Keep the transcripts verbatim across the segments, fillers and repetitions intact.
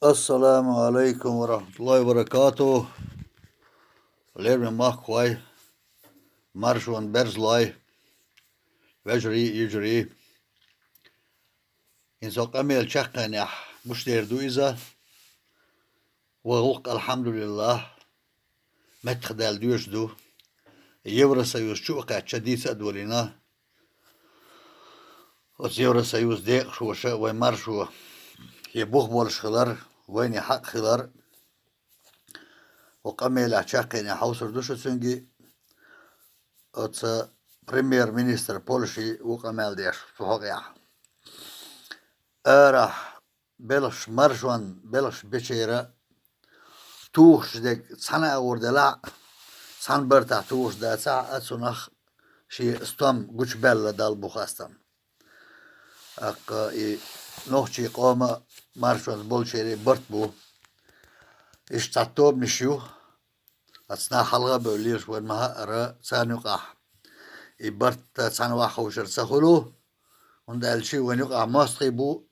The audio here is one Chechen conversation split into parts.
Ассаламу Ӏалайкум ва рахьматуллахӀи ва баракатухӀ. Лермин махкахой, маршон берзлой, вежарий, йижарий. ХӀинца къамел чаккхенехь гуш дер ду иза. Ва гӀуллакх, алхьамдулиллахӀ, меттах даьлла доьшуш ду. Евросоюз чу а кхаьчча, дийца а долийна. Оцу Евросоюз декъашхоша вай маршо е бух болуш хилар, вайна хьакъ хилар. Ва къамелехь чаккхене хьовсур ду шу цуьнга. Оцу премьер-министр Польши ву къамел деш цу хьокъехь. Арахь белхаш маршонан белхаш бечера тухуш дерг цхьана а гӀур делахь а, цхьана бартахь тухуш дацахь а, цунах шен стом гучубаьлла Далла бу хастам. ТӀаккха и нохчийн къоман маршонца болчеран барт бу. Иштта цхьа тобанаш ю, аса нах хьалха а бевллера, вайна ма-хаъара, царна юкъахь и барт цхьаьна ваха ховшар ца хуьлу, хӀунда аьлча вайна юкъахь мостагӀий бу,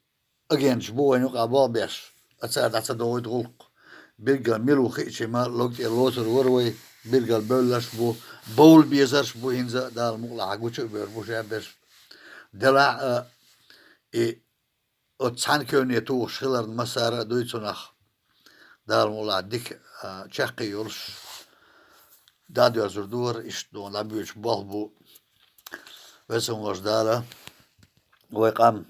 агенташ бу вайна юкъахь болх беш, а цара дӀа ца догӀуьйту гӀуллакх. Билггал мила ву хиъча ма лог тӀе лоцур вара вай, билггал бевлларш а бу, бовла безарш а бу хӀинца а, Дала мукъалахь гучу а бевр бу шаьберш. Делахь а, и оцу цхьана кевне тухуш хиларна массара а дуй цунах, Дала мукъалахь дика, а, чаккхе йолуш, дӀадоьрзур ду хӀара, иштта дуьйна дӀабоьдуш болх бу. Везан волчу Дала вай къам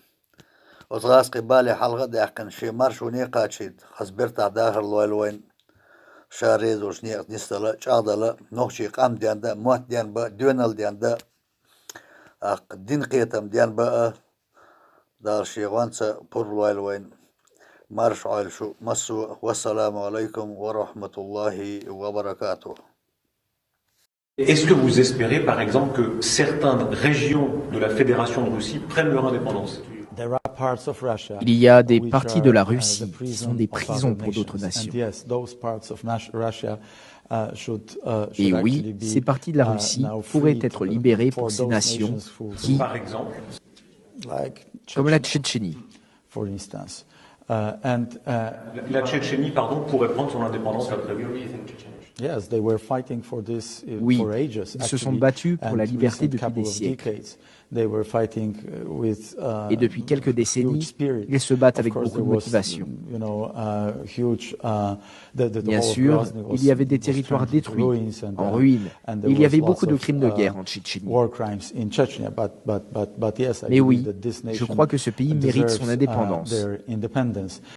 оцу гӀазкхийн бале хьалха а даьккхина, шен маршоне а кхачийта, хаза бертахь дахар лойла вайна. Ша реза волчу некъаца нисдала, чӀагӀдала, нохчийн къам денда, мотт денбан, доьналла денда, тӀаккха динан кхетам денбан а, Дала шен гӀонца пурба лойла вайна. Марша Ӏойла шу массо а. Вассаламу Ӏалайкум ва рахьматуллахӀи ва баракатухӀ. Est-ce que vous espérez, par exemple, que certaines régions de la Fédération de Russie prennent leur indépendance ? There are parts of Russia Il y a des which parties de are, la uh, Russie the qui sont prison des of prisons other pour d'autres nations. And nations. Yes, those parts of Nash- Russia, uh, should, uh, Et should oui, actually be, ces parties de la uh, Russie now pourraient freed être libérées for those nations who qui, par exemple, like comme la Chechnya, Tchétchénie, for instance. Uh, and, uh, la, la Tchétchénie, pardon, pourrait prendre son indépendance après vous. Yes, they were fighting for this, uh, Oui, for ages, ils se sont actually, battus pour and la liberté recent depuis couple des of siècles. Decades, they were fighting, uh, with, uh, Et depuis quelques décennies, huge spirit. Ils se battent avec beaucoup de motivation. Of course, there was, you know, uh, huge, uh, the, the, the Bien whole of sûr, Grozny was, il y avait des was territoires turned into détruits, ruins, and, en uh, ruine. And there was lots of, uh, war crimes in Chechnya, but, but, but, but yes, I believe that this nation deserves, uh, their independence. Mais oui, je crois que ce pays mérite son indépendance.